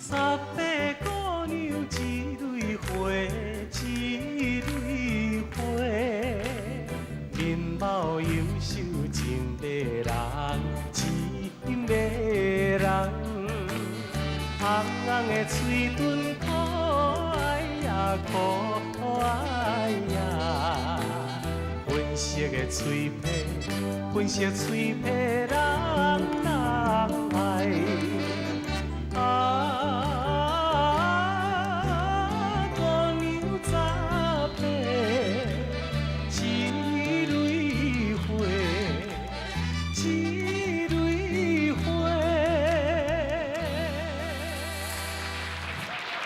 十八姑娘一蕊花，一蕊花，面貌优秀真迷人，真迷人。红红的喙唇可愛呀，可愛呀，粉色的喙皮，粉色喙皮人人愛。啊，姑娘十八，一蕊花，一蕊花。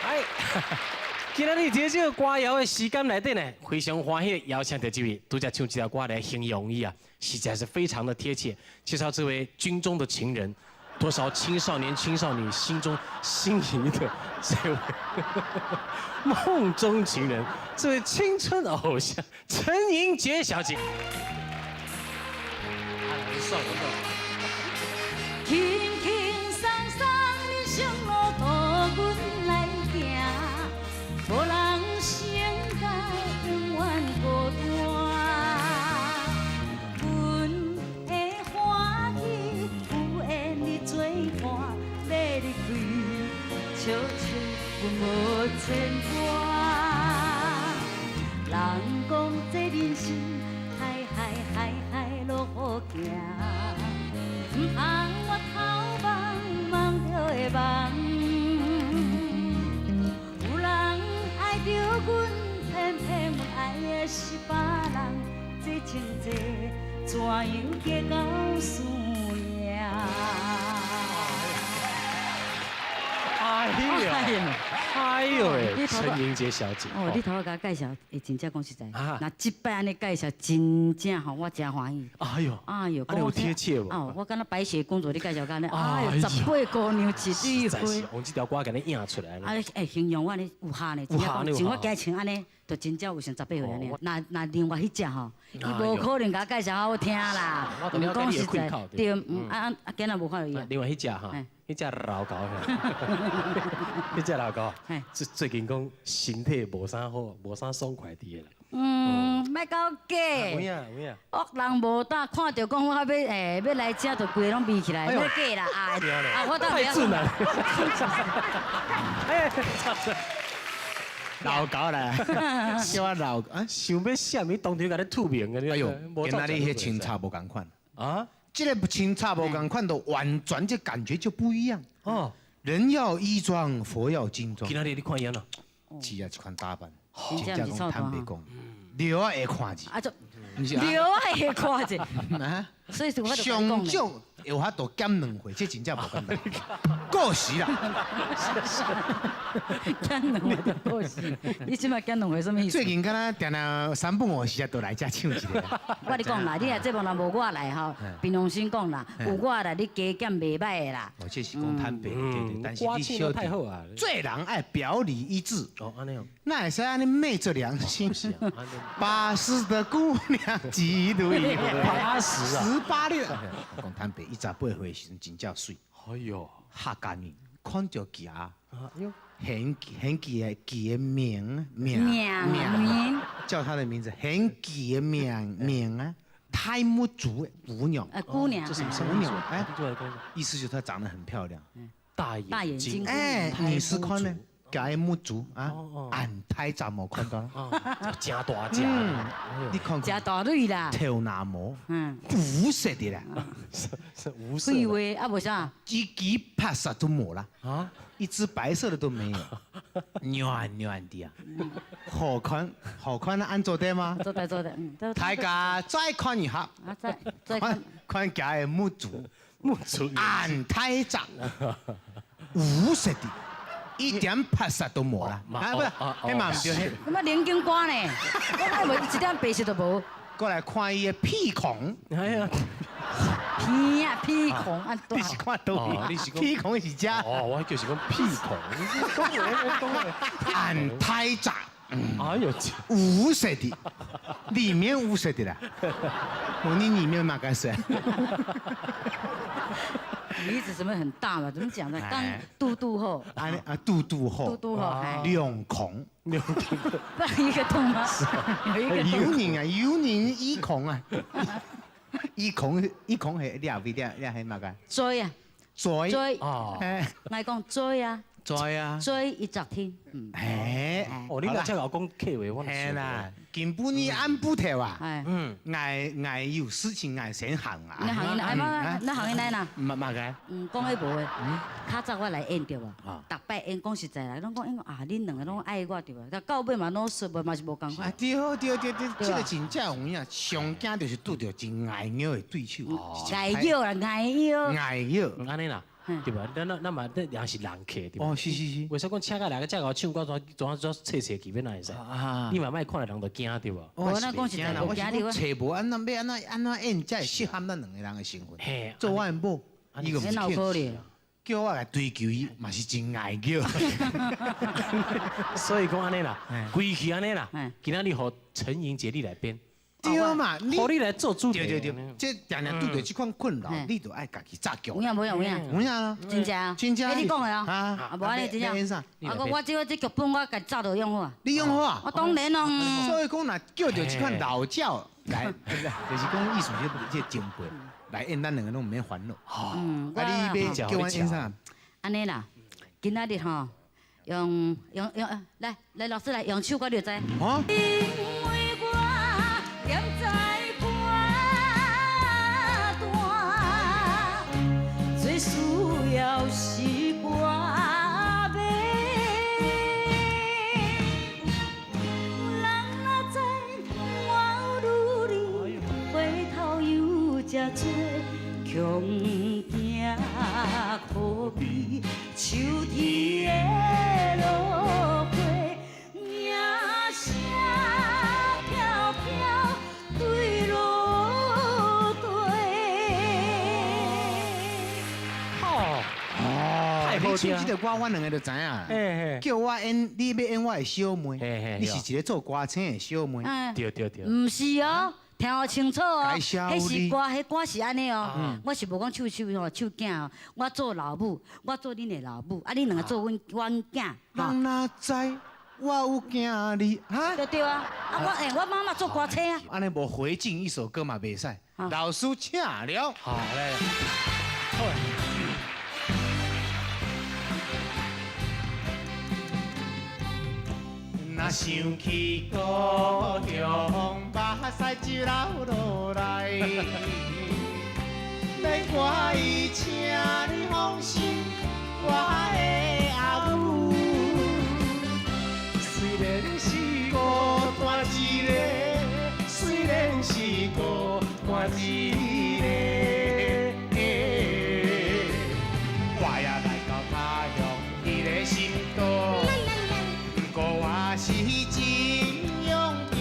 哎，今仔日佇這個歌謠的時間內底呢，非常歡喜邀請著這位拄才唱這條歌來形容伊啊，實在是非常的貼切。介紹這位軍中的情人，多少青少年青少女心中心儀的這位夢中情人，這位青春偶像陳盈潔小姐。算了算了。輕輕鬆鬆人生路途，阮來行，無人成甲永遠孤單。阮的歡喜有緣你做伴，欲離開，笑笑阮無牽掛。人講這人生海海海海路好行。毋通回頭望，望著會茫。有人愛著阮，偏偏阮愛的是別人。這情債怎樣計較輸贏？哎呦，哎呦喂，陳盈潔小姐。哦，你頭仔共我介紹，會真正講實在，若這擺按呢介紹，真正吼，我真歡喜。哎呦，哎呦，按呢有貼切無？哦，我敢若白雪公主，你介紹按呢，哎呦，十八姑娘一對花。用這條歌共你映出來。啊，會形容我呢有效呢，像我今穿按呢，就真正有像十八歲按呢。若若另外彼隻吼，伊無可能共我介紹好聽啦。我講實在，對，啊啊，今仔無看著伊啊。另外彼隻哈，彼隻老狗，彼隻老狗，最最近講身體無啥好，無啥爽快佇的啦。嗯，莫講假。有影有影。惡人無膽看著講我欲欸欲來遮，就規个攏避起來，莫假啦啊！啊，我太準啦！哎，老狗啦，叫我老啊，想欲啥物當場共你吐名的。哎呦，今仔日彼穿插無仝款啊！這个穿插無仝款，就完全這感覺就不一樣。哦，人要衣裝，佛要金裝。今仔日你看伊按怎？是啊，這款打扮，真正講坦白講，尿仔會看者。啊，就尿仔會看者。啊，所以我上少有法度減兩歲，這真正無簡單。過時啦。減兩歲就過時，你這擺減兩歲啥物意思？最近敢若定定三不五時啊，就來遮唱一个。我跟你講啦，你若節目若無我來吼，憑良心講啦，有我來，你加減袂䆀的啦。哦，這是講坦白，對對。但是你小太好啊，做人愛表裡一致。哦，按呢哦。哪會使按呢昧著良心？80的姑娘一蕊花。八十啊？十八六。講坦白，伊18歲的時陣真正媠。哎呦，客家人看著行，很很記的記的名名名，叫他的名字，很記的名名啊，泰木族姑娘，姑娘，這是什麼姑娘？哎，意思就是她長得很漂亮，大眼睛，哎，你是看呢？解木族啊，按太雜無看到，真大隻，你看，真大蕊啦，頭那毛，無色的啦，無色。廢話啊，無啥，一支白色都無啦，啊，一隻白色的都沒有，軟軟的啊，好看，好看啊，按做對嗎？做對做對，嗯。大家再看一下，啊，再再看，看解木族，木族，按太雜，無色的。一點白色都無啦，啊不是，彼嘛毋對。咁啊，靈經歌呢？我以為一點白色都無。過來看伊的鼻孔。哎呀，鼻啊鼻孔啊，你是看佗位？鼻孔是遮。哦，我就是講鼻孔。按太雜。哎呦，無色的，裡面無色的啦。我你裡面嘛該是。鼻子怎麼很大嘛？怎麼講呢？剛肚肚厚，按呢啊，肚肚厚，肚肚厚，兩孔，兩孔，不然一個洞嗎？有一個洞。有人啊，有人一孔啊，一孔一孔係你後邊你你係乜個？追啊！追。追。哦。我講追啊。追啊！追一十天。哎，哦，你若這老講客話，我係啦，根本你按不條啊。嗯。愛愛有事情愛先行啊。你行來嘛？你行來啦。唔嘛個？嗯，講彼無的。較早我來演對無？逐擺演講實在啦，攏講演啊，恁兩個攏愛我對無？但到尾嘛攏說無嘛是無仝款。對對對對，這個真正有影，上驚就是拄著真礙拗的對手。礙拗啦，礙拗。礙拗。按呢啦。對吧？咱咱咱嘛，咱人是人客對吧？哦，是是是。為啥講請個來個遮個唱歌，怎怎怎切切去欲哪會使？你嘛莫看來人就驚對無？我那講實在，無驚你我。揣無按怎欲按怎按怎演才會適合咱兩個人的身份。做我的某，伊個毋肯。叫我來追求伊，嘛是真礙叫。所以講按呢啦，規氣按呢啦。今仔日予陳盈潔你來編。對嘛，予你來做主題。對對對，這常常拄著這款困擾，你就愛家己紮腳。有影無影有影？有影啊！真正啊！真正。欸，你講的啊？啊，無按呢真正。啊，我這這劇本我家己早就用好啊。你用好啊？我當然咯。所以講，若叫著這款老鳥來，就是講意思，這這前輩來演，咱兩個攏毋免煩惱。嗯。啊，你欲叫阮演啥？按呢啦，今仔日吼，用用用，來來老師來用唱歌你就知。啊？最需要是歌迷，人若知我有女儿，回头有这多，恐惊可比秋天的落花，名声飘飘对落地。你唱這个歌，阮兩个就知影。叫我演，你欲演我的小妹，你是一个做歌星的小妹。對對對。毋是哦，聽予清楚哦。彼是歌，彼歌是按呢哦。我是無講唱手吼，唱囝哦。我做老母，我做恁的老母，啊，恁兩个做阮阮囝。人若知我有囝兒，哈？對對啊，啊我欸，我媽媽做歌星啊。按呢無回敬一首歌嘛袂使。老師請了。好來。好。若想起故鄉，目屎就流落來。難怪伊請你放心，我的阿母。雖然是孤單一个，雖然是孤單一个，我也來到他鄉，伊的心島。不過我是真勇行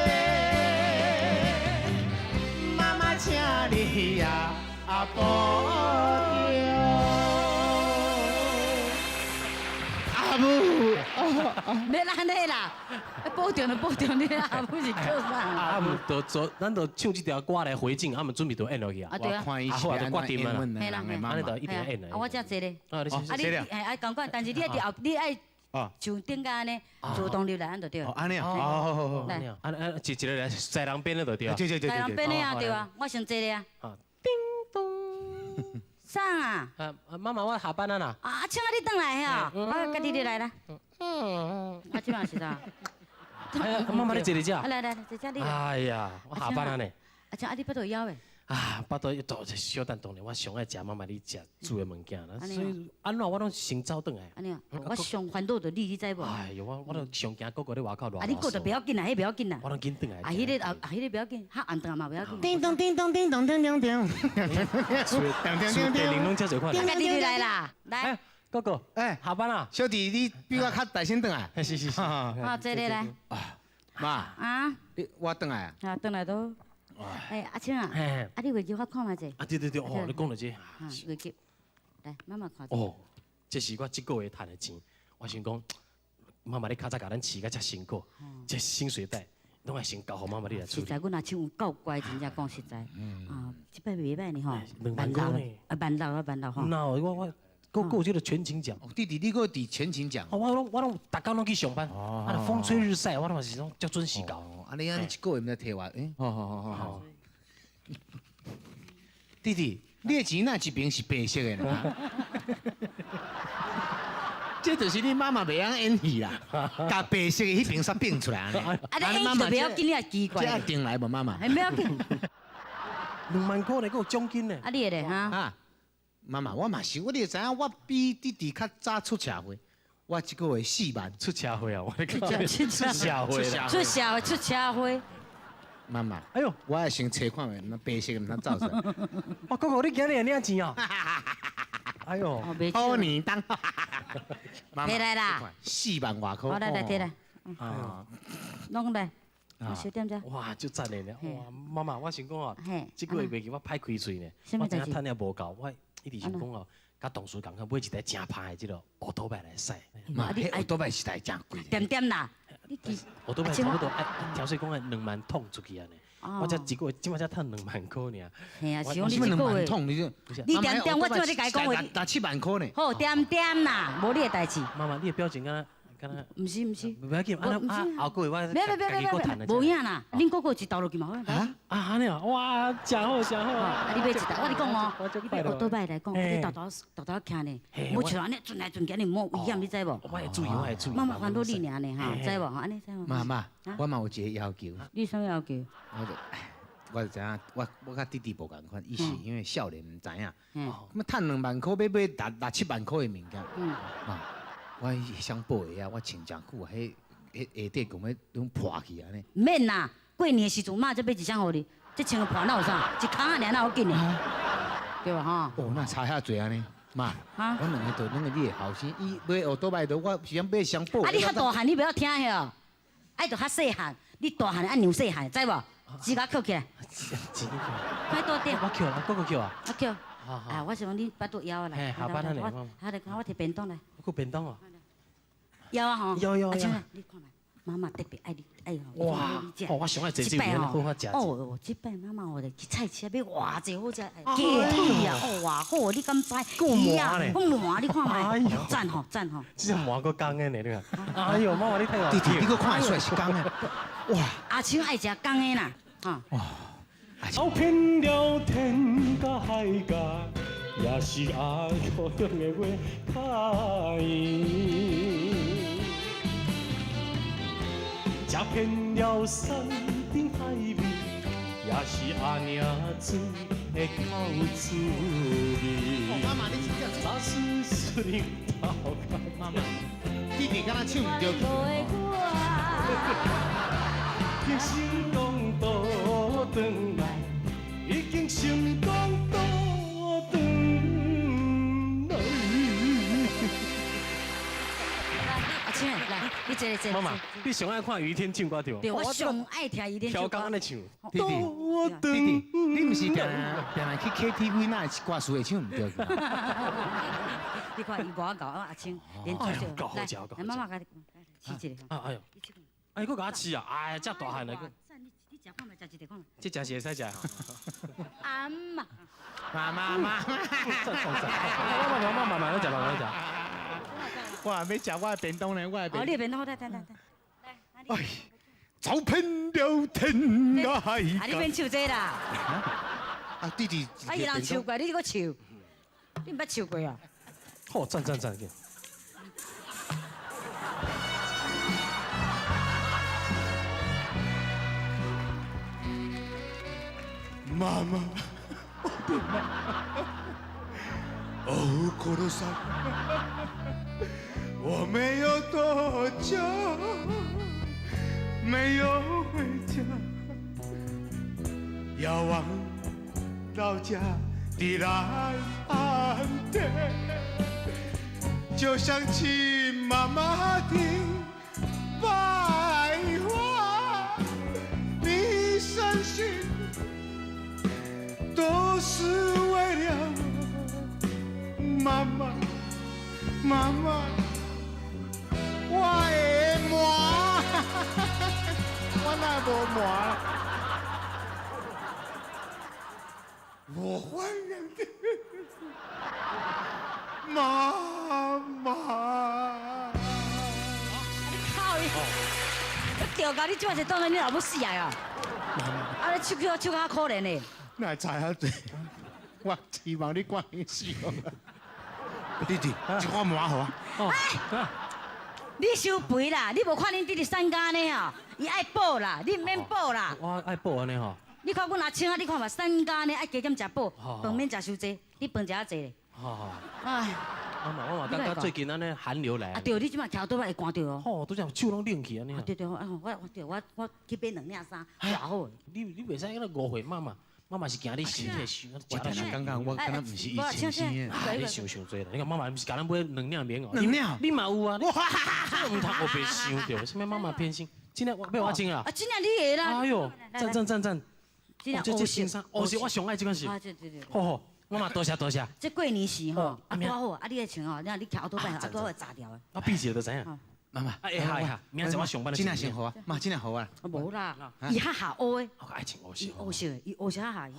的，媽媽請你呀保重。阿母，免按呢啦，保重就保重你，阿母是叫啥？阿母就做，咱就唱這條歌來回敬，阿們準備就演落去啊。啊對啊，啊好啊，就決定啊啦。按呢就一定要演啊，我遮坐咧。啊，你啊，仝款，但是你愛佇後，你愛像頂下按呢，自動入來按就對。哦，按呢啊，好好好。來，按按一一个來在人邊的就對啊。對對對對。在人邊的啊，對啊，我先坐咧啊。叮咚。啥啊？啊，媽媽，我下班啊啦。啊，阿青啊，你轉來哈，我家己入來啦。嗯。啊，這馬是啥？哎呀，媽媽你坐佇遮。啊，來來來，坐這你。哎呀，我下班啊呢。阿青啊，你腹肚枵的？啊，腹肚一肚小等當然，我上愛食媽媽你食煮的物件啦，所以按怎我攏先走轉來。按呢，我上煩惱就你，你知無？哎呦，我都上驚哥哥咧外口亂。啊，你過就不要緊啦，彼不要緊啦。我攏緊轉來。啊，彼个啊，彼个不要緊，較暗頓嘛不要緊。叮咚叮咚叮咚叮咚叮。叮叮叮叮，攏遮濟款。家己來啦，來。哥哥，哎，下班啦。小弟，你比我較大聲轉來。是是是。啊，坐咧來。媽。啊。你我轉來啊。啊，轉來都。哎，阿青啊，啊，你月球我看覓者。啊，對對對，哦，你講著這。啊，月球，來，媽媽看。哦，這是我這個月賺的錢。我想講，媽媽你較早共咱飼甲遮辛苦，這薪水袋，攏愛先交予媽媽你來處理。實在，阮阿唱有夠乖，真正講實在。啊，這擺袂歹呢吼。 2萬塊呢。啊，萬六啊，萬六吼。那我我，閣閣有這個全勤獎。弟弟，你閣佇全勤獎？我攏我攏逐工攏去上班，啊，風吹日曬，我攏嘛是攏足準時到。啊，你按呢一個月毋知提偌？欸，好好好好好。弟弟，你的錢哪一邊是白色的呢？這就是你媽媽袂曉演戲啦，共白色的彼邊煞變出來。啊，你演戲就袂要緊，你也奇怪。這一定來無媽媽？係袂要緊。 2萬塊呢，閣有獎金呢。啊，你的咧哈？啊，媽媽，我嘛是，我你會知影，我比弟弟較早出社會，我這個月4萬。出社會啊！我講出社會啦。出社會，出社會。媽媽，哎呦，我愛先揣看覓，那白色的毋通走出來。哇，哥哥，你今日會領錢啊？哎呦，好年當。提來啦， 4萬外塊。好，來來提來。啊，攏來，小點鐘。哇，足讚的呢！哇，媽媽，我想講哦，這個月袂記我歹開喙呢，我知影趁也無夠，我一直想講哦，佮同事仝款買一台誠歹的這個奧多擺來駛。媽，彼奧多擺實在誠貴。點點啦，你記。奧多擺差不多，哎，聽說講愛2萬桶出去按呢。我才一個月，這擺才趁兩萬塊爾。嘿啊，是講你一個月。你點點，我這擺咧共伊講話。六七萬塊呢。好，點點啦，無你的代誌。媽媽，你的表情敢若敢若。毋是毋是。袂要緊，啊啊，後個月我別別別別別，無影啦，恁哥哥一投落去嘛好。啊啊按呢啊，哇，誠好誠好。啊，你買一台，我咧講哦，你買奧多擺來講，你沓沓沓沓徛呢，莫像按呢轉來轉去，按呢莫危險，你知無？我會注意，我會注意。媽媽煩惱你爾呢哈，知無？按呢知無？媽媽，我嘛有一個要求。你啥物要求？我就知影，我佮弟弟無仝款，伊是因為少年毋知影，咁趁2萬塊欲買六七萬塊的物件，啊，我想報鞋啊，我穿誠久啊，彼彼鞋底講欲攏破去按呢。毋免啦，過年的時陣媽才買一雙予你，這穿個破哪有啥？一空仔爾哪有緊的？對吧？吼。哦，哪差遐濟按呢？媽，我兩个就攏是你的後生，伊買奧多擺都我是想買雙報。啊，你較大漢，你袂曉聽遐？愛著較細漢，你大漢愛讓細漢，知無？指甲抾起來，快多點。我抾啊，閣閣抾啊。我抾。啊，我想講你腹肚枵啦。嘿，下班啊，我。啊，來看我提便當來。閣便當哦。枵啊吼。枵枵枵。你看覓，媽媽特別愛你，愛吼。哇！哦，我上愛坐這邊，好好食。哦，這擺媽媽哦，去菜市買偌濟好食，雞腿啊，哦，偌好，你敢知？夠麻咧。夠麻，你看覓，讚吼讚吼。這麻閣工的呢，你看。哎呦，媽媽你睇弟弟，你閣看會出來是工的。哇！阿唱愛食工的啦，哈。走遍了天涯海角，也是阿故乡的话较甜。食遍了山珍海味，也是阿娘煮的口滋味。妈妈，你真正早是是领导妈妈，弟弟敢若唱毋著。已经成功倒转来，已经成功倒转来。阿青，來，你坐坐。媽媽，你上愛看余天唱歌對無？對，我上愛聽余天唱歌。調工按呢唱。弟弟，弟弟，你毋是定定去 KTV，哪會歌詞會唱毋著？你看伊偌𠢕啊，阿青，連做少。來，來，媽媽共你試一下。啊哎呦！哎，閣共我試啊！哎，遮大漢來閣。你食看覓，食一塊看覓。這食是會使食。阿媽。媽媽媽。我慢慢慢慢來食，慢慢來食。我還欲食我的便當呢，我的便。哦，你的便當好，等等等。來，哎，走遍了天涯海角。啊，你免唱這啦。啊，弟弟。啊，伊人唱過，你閣唱，你毋捌唱過啊？好，讚讚讚！媽媽，我的媽，哦，苦魯桑，我沒有多久沒有回家，遙望老家的藍天，就想起媽媽的白話，你傷心都是為了我，媽媽，媽媽，我的媽，我哪无麻。我欢迎的妈妈。靠！你掉到你这摆是当做你老母死啊！啊！你手脚手较可怜的。哪会知影济？我希望你赶紧死。弟弟，这款麻好啊。你伤肥啦！你无看恁弟弟瘦甲按呢吼？伊爱补啦，你毋免补啦。我爱补按呢吼。你看阮阿青啊，你看嘛瘦甲按呢，爱加减食补，饭免食伤济，你饭食较济咧。好好。哎。妈妈，我嘛感觉最近按呢寒流来。啊对，你这摆徛倒摆会寒著哦。吼，拄才手拢冷去按呢。啊对对，啊我对我我去买两领衫，偌好。你袂使按呢误会妈妈。妈妈是惊你身体伤，我定定感觉我敢若毋是伊亲生的。你想伤济啦！你看妈妈毋是共咱买两领棉袄，两领，你嘛有啊？哇，毋通乌白想著，啥物妈妈偏心？真的，我欲我穿啊！啊，真的你会啦！哎哟，赞赞赞赞！这这新衫，哦是我上爱这款是。啊，对对对。好好，妈妈多谢多谢。这过年时吼，啊拄好，啊你爱穿吼，你你徛倒摆，啊拄好会炸掉的。啊，比一下就知影。妈妈，哎哈哎哈，明仔载我上班的。真正先好啊，妈真正好啊。无啦，伊较下乌的。爱穿乌色。伊乌色，伊乌色较下。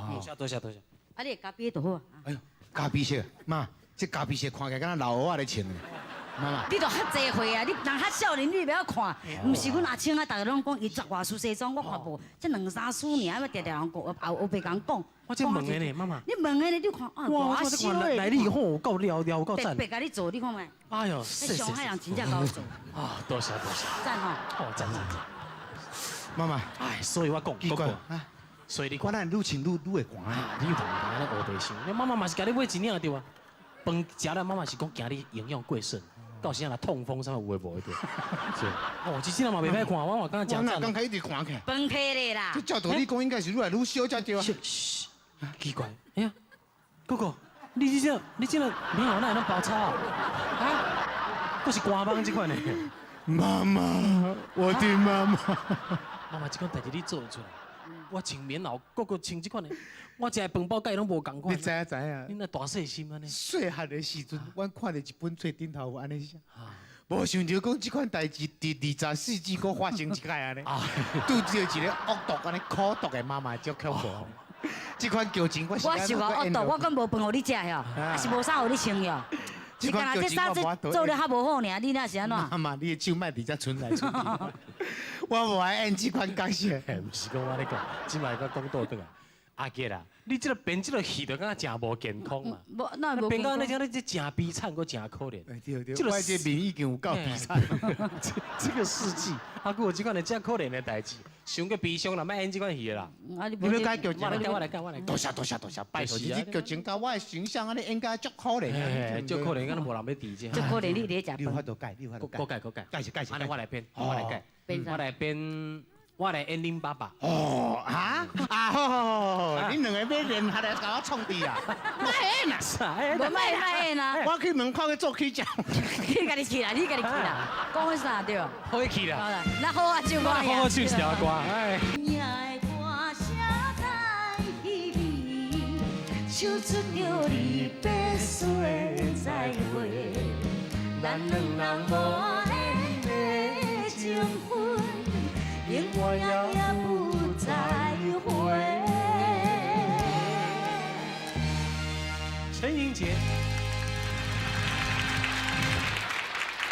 多谢多谢多谢。啊，你咖啡就好啊。哎呦，咖啡色，妈，这咖啡色看起来敢若老蚵仔咧穿的。妈妈，你都较济岁啊，你人较少年，你袂晓看。毋是阮阿青啊，逐个拢讲伊十外束西装，我看无，这两三束尔，啊，定定人讲，后后白共讲。我这问的呢，妈妈。你问的呢，你看啊，哇，这看来历吼，够了了，够赞。白共你做，你看觅。哎呦，上海人真正𠢕做。啊，多谢多谢。赞吼。哦，赞赞赞。妈妈，哎，所以我讲，奇怪啊，所以你我咱愈穿愈愈会寒啊。你又毋通按呢乌白想，你妈妈嘛是共你买一领对啊。饭食了，妈妈是讲惊你营养过剩。到时阵若痛风啥物有的无的对。是。哦，这真嘛袂歹看，我嘛感觉真赞。刚开始看起来。饭批的啦。这照道理讲，应该是愈来愈少才对啊。嘘，奇怪，哎呀，哥哥，你这你这个棉袄哪会拢包草啊？啊？阁是官方这款的。妈妈，我的妈妈。妈妈，这款代志你做得出来？我穿棉袄，个个穿这款的，我食的饭包佮伊拢无仝款。你知影知影？你那大细心按呢？细汉的时阵，阮看著一本册顶头有按呢写，无想著讲这款代志伫24世纪阁发生一摆按呢。拄著一个恶毒按呢苦毒的妈妈，足恐怖。这款剧情我我是偌恶毒，我阁无饭予你食哟，还是无衫予你穿哟。你干焦这衫这做得较无好尔，你那是按怎？妈妈，你的手莫伫遮伸来伸去。我无爱演这款角色。毋是讲我咧讲，这摆阁讲倒转来。阿杰啊，你这个编这个戏就感觉真无健康嘛。无，那无。编到按呢，你这真悲惨，阁真可怜。对对，我这面已经有够悲惨。这个世纪，啊，阁有这款的遮可怜的代志，伤过悲伤啦，莫演这款戏啦。你欲改剧情？我来改，我来改，我来改。多谢多谢多谢，拜托你这剧情佮我的形象按呢演甲足可怜，足可怜，敢若无人欲伫遮。足可怜，你咧食饭。你有法度改，你有法度改。阁改，阁改，改是改是。按呢我来编，我来改，我来编。我来演恁爸爸。哦，啊，啊，好好好好，恁两个欲联合来共我创治啊？莫演啊！无莫莫演啊！我去门口去做起食。你家己去啦，你家己去啦，讲啥对？好去啦。那好啊，唱歌好好唱一条歌，哎。唱出着离别说再会，咱两人无缘的情分。永远也不再回。陈英杰，